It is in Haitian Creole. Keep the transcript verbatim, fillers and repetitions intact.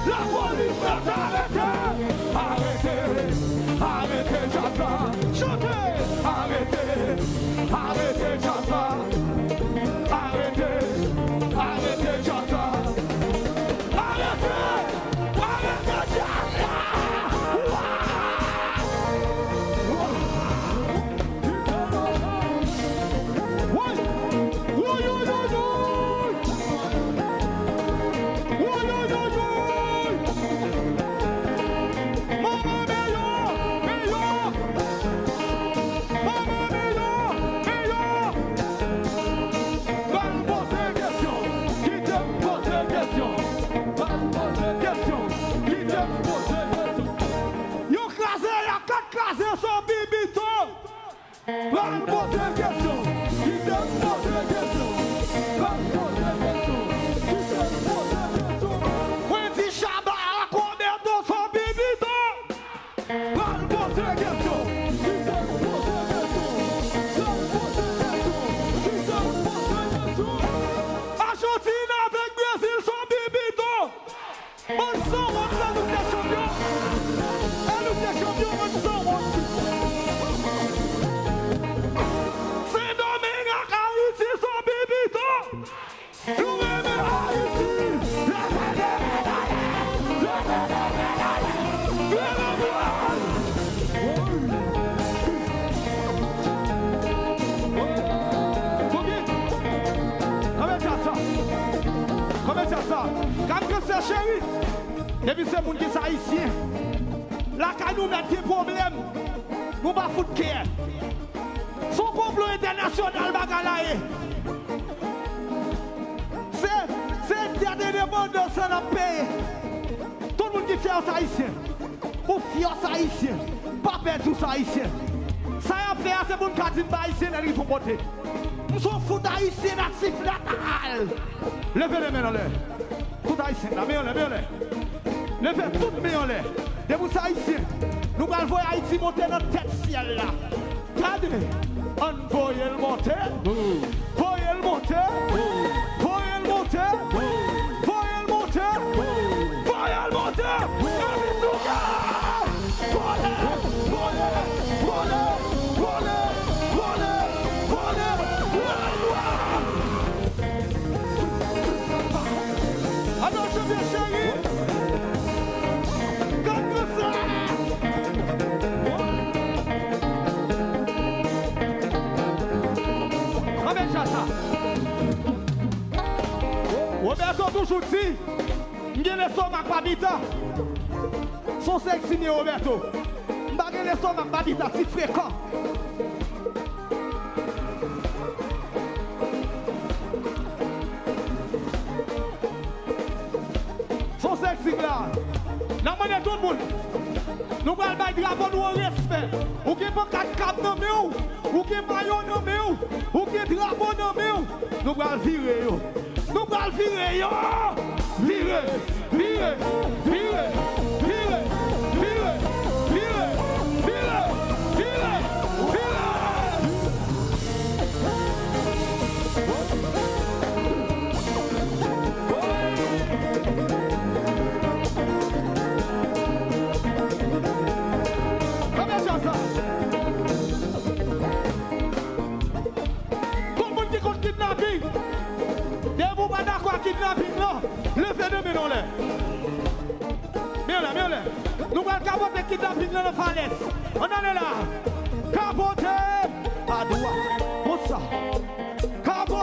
Lapolis mèt arete! Arete! Arete djaz la! Chante! Arete! Arete djaz la! Arete! Arete djaz la! Arete! Arete djaz la! Woy! Woy, woy, woy, woy! Woy, woy, woy, woy! Manman Meyò! Meyò! Manman Meyò! Meyò! Ban m poze kesyon! Kite m poze kesyon! Ban m poze kesyon! Kite m poze kesyon! Yo kraze, y a kat kraze sou Bibito! Pral poze kesyon, kite m poze kesyon. Pral poze kesyon, kite m poze kesyon. Mwen di Shabba a konbyen tan sou Bibito? Pral poze kesyon, kite m poze kesyon. Pral poze kesyon, kite m poze kesyon. Ajantin avèk Brezil sou Bibito. Bann sanwont la, nou te chanpyon. E nou te chanpyon, bann sanwont. Sendomeng ak Ayiti, Zobi Pito. Nou renmen Ayiti. Leve de medalye. Leve de medalye. Leve de medalye. Oke. Kòmedya sa. Kòmedya sa. Gad grandsè cheri. Depi se moun ki se Ayisyen. Lakay nou mèt gen pwoblèm. Nou pa fout kè. Se yon konplo entènasyonal bagay la ye. Se, se dèt endepandans lan n ap peye. Tout moun ki fyè yo se Ayisyen. Ou fyè w se Ayisyen. Pa pè di w se Ayisyen. Sa y ap fè a, se pou n ka di n pa Ayisyen lè n rive yon kote. M se yon fout Ayisyen natif natal. Leve de men anlè. Tout Ayisyen la, men anlè, men anlè. Leve tout men anlè. Depi w se Ayisyen, nou pral voye Ayiti monte nan tèt syèl la. Gade, ann voye l monte. Voye l monte. Voye l monte. Voye l monte. Voye l monte. Epi touke! Vole! Vole! Vole! Vole! Vole! Vole! Atò, chante cheri! Gad sa! Anben sa sa! Roberto toujou di, m gen lestomak pa pita. Son sèk si m ye Roberto. M pa gen lestomak pa pita, ti frekan. Son sèk si m la. N ap mande tout moun. Nou pral bay drapo nou an respè. Ou gen pankat kab nan men w, ou gen mayo nan men w, ou gen drapo nan men w. Nou pral vire yo. Nou pral vire yo! Vire! Vire! Vire! Kòman sa? Tout moun ki kont kidnaping, depi w pa dakò ak kidnaping lan, leve de men w anlè. Men anlè, men anlè. Nou pral kapote kidnaping lan nan falèz. Ann ale la. Kapote! Adwat. Konsa. Kapote!